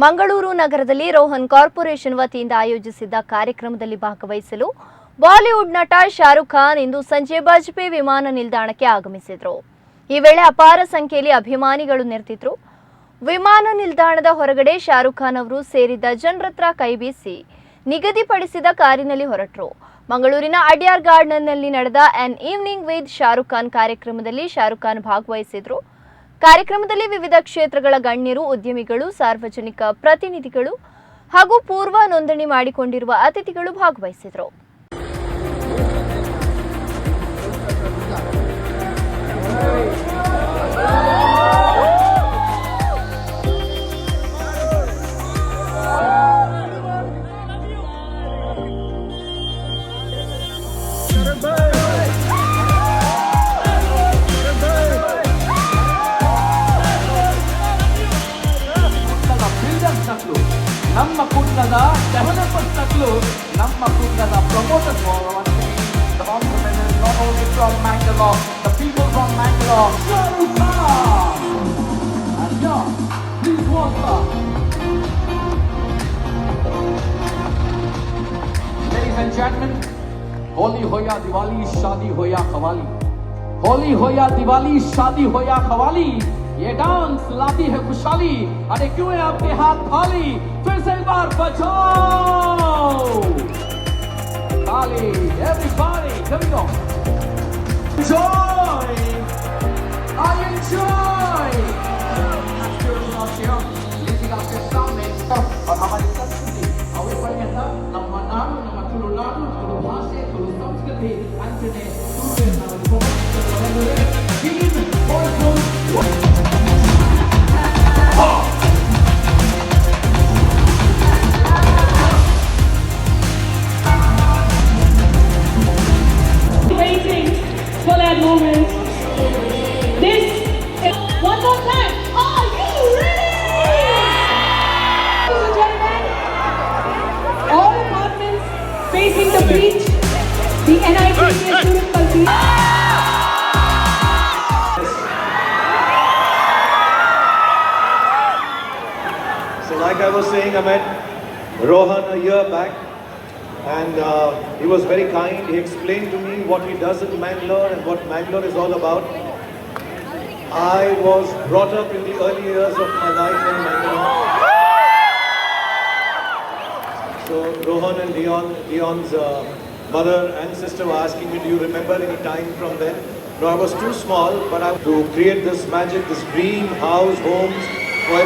ಮಂಗಳೂರು ನಗರದಲ್ಲಿ ರೋಹನ್ ಕಾರ್ಪೊರೇಷನ್ ವತಿಯಿಂದ ಆಯೋಜಿಸಿದ್ದ ಕಾರ್ಯಕ್ರಮದಲ್ಲಿ ಭಾಗವಹಿಸಲು ಬಾಲಿವುಡ್ ನಟ ಶಾರುಖ್ ಖಾನ್ ಇಂದು ಸಂಜೆ ಬಜ್ಪೆ ವಿಮಾನ ನಿಲ್ದಾಣಕ್ಕೆ ಆಗಮಿಸಿದರು. ಈ ವೇಳೆ ಅಪಾರ ಸಂಖ್ಯೆಯಲ್ಲಿ ಅಭಿಮಾನಿಗಳು ನೆರೆದಿದ್ರು. ವಿಮಾನ ನಿಲ್ದಾಣದ ಹೊರಗಡೆ ಶಾರುಖ್ ಖಾನ್ ಅವರು ಸೇರಿದ್ದ ಜನರತ್ರ ಕೈಬೀಸಿ ನಿಗದಿಪಡಿಸಿದ ಕಾರಿನಲ್ಲಿ ಹೊರಟರು. ಮಂಗಳೂರಿನ ಅಡ್ಯಾರ್ ಗಾರ್ಡನ್ನಲ್ಲಿ ನಡೆದ "An Evening with Shahrukh Khan" ಕಾರ್ಯಕ್ರಮದಲ್ಲಿ ಶಾರುಖ್ ಖಾನ್ ಭಾಗವಹಿಸಿದ್ರು. ಕಾರ್ಯಕ್ರಮದಲ್ಲಿ ವಿವಿಧ ಕ್ಷೇತ್ರಗಳ ಗಣ್ಯರು, ಉದ್ಯಮಿಗಳು, ಸಾರ್ವಜನಿಕ ಪ್ರತಿನಿಧಿಗಳು ಹಾಗೂ ಪೂರ್ವ ನೋಂದಣಿ ಮಾಡಿಕೊಂಡಿರುವ ಅತಿಥಿಗಳು ಭಾಗವಹಿಸಿದರು. ಕುಡ್ಲದ ಬಿಲ್ಡರ್ಸ್ ನಕ್ಲು, ನಮ್ಮ ಕುಡ್ಲದ ಡೆವಲಪರ್ಸ್ ನಕ್ಲು, ನಮ್ಮ ಕುಡ್ಲದ promoters. The compliment is not only from Mangalore, the people from Mangalore, Shah Rukh Khan! And yeah, please welcome. Ladies and gentlemen, Holi हो या दिवाली, शादी हो या कवाली, होली हो या दिवाली, शादी हो या कवाली, ये डांस लाती है खुशहाली। अरे, क्यों है आपके हाथ खाली? फिर से एक बार बजाओ ताली। Everybody, here we go. Enjoy. I enjoy. आपके सामने और हमारी संस्कृति ಅವೆ ಪರ್ಯಂತ ನಮ್ಮ ನಾಡು, ನಮ್ಮ ತುಳುನಾಡು, ತುಳು ಭಾಷೆ, ತುಳು ಸಂಸ್ಕೃತಿ ಅಂಚನೆ ತುಳುವಿನ. Waiting for that moment. This is one more time. Are you ready? Ladies and gentlemen, all apartments facing the beach, the NIT Surathkal beach. So like I was saying, I met Rohan a year back and he was very kind. He explained to me what he does in Mangalore and what Mangalore is all about. I was brought up in the early years of my life in Mangalore. So Rohan and Dion, Dion's mother and sister were asking me, "Do you remember any time from then?" No, I was too small, but I to create this magic, this dream house, homes for